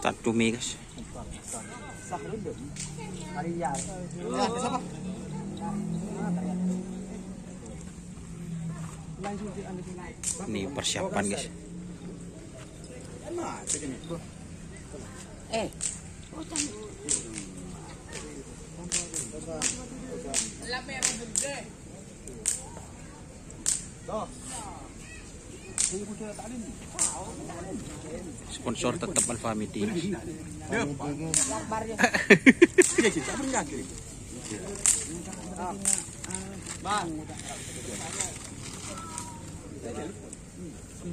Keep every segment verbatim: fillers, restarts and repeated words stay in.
Tantuni, guys. Ini persiapan, guys. Eh. Sponsor tetap Alfa Media.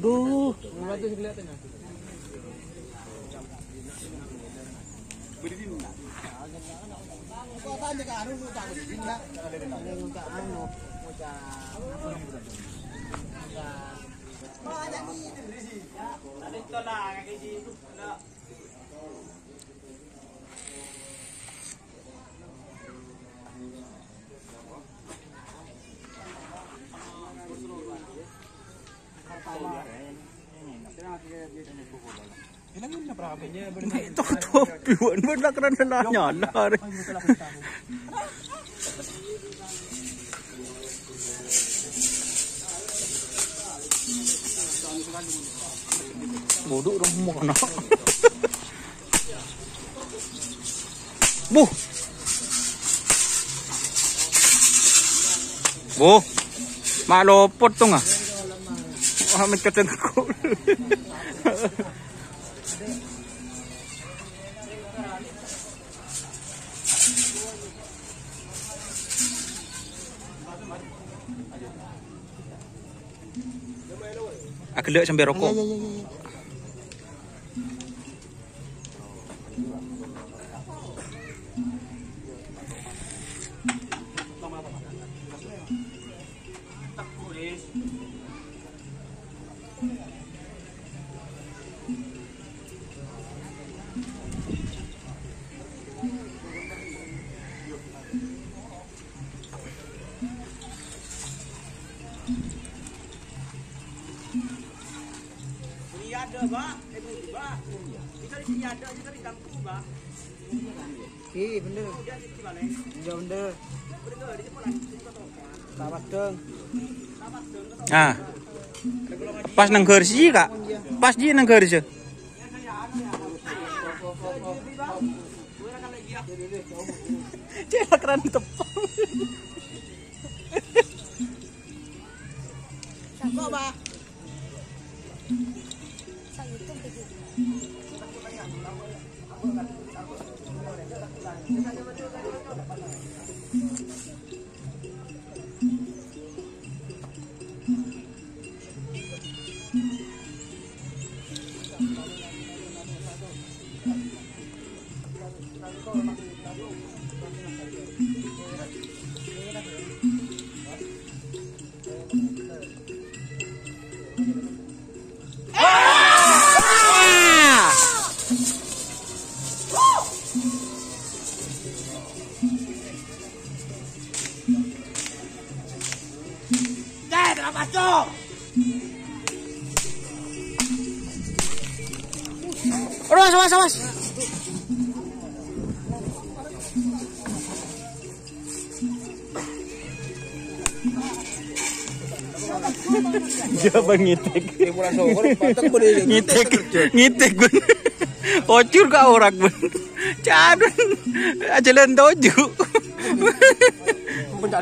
Duh. Tok, tok, piwan, ban, la kerana la nyala. Bodoh dong, mau kena. Buh. Buh. Mak lopot to, nga. Wah, mencet dengkul. Agelek sampe roko'. Iya, iya, iya, iya. Ini ada, Pak. Eh, Pak. Bisa di sini ada, kita di kampung, Pak. Iya, bener. Iya, bener. Tawadeng. Ah. Pas nang garis sih, Kak. Pas di nang garis ya. Cek keran tepung. Sangko, Pak. Awas, awas, awas. Dia apa ngitik? Ngitik, ngitik, Bun. Ocur ka orak, Bun. Cadun. Ajalan toju.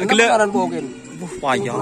Gila. Buh, payah.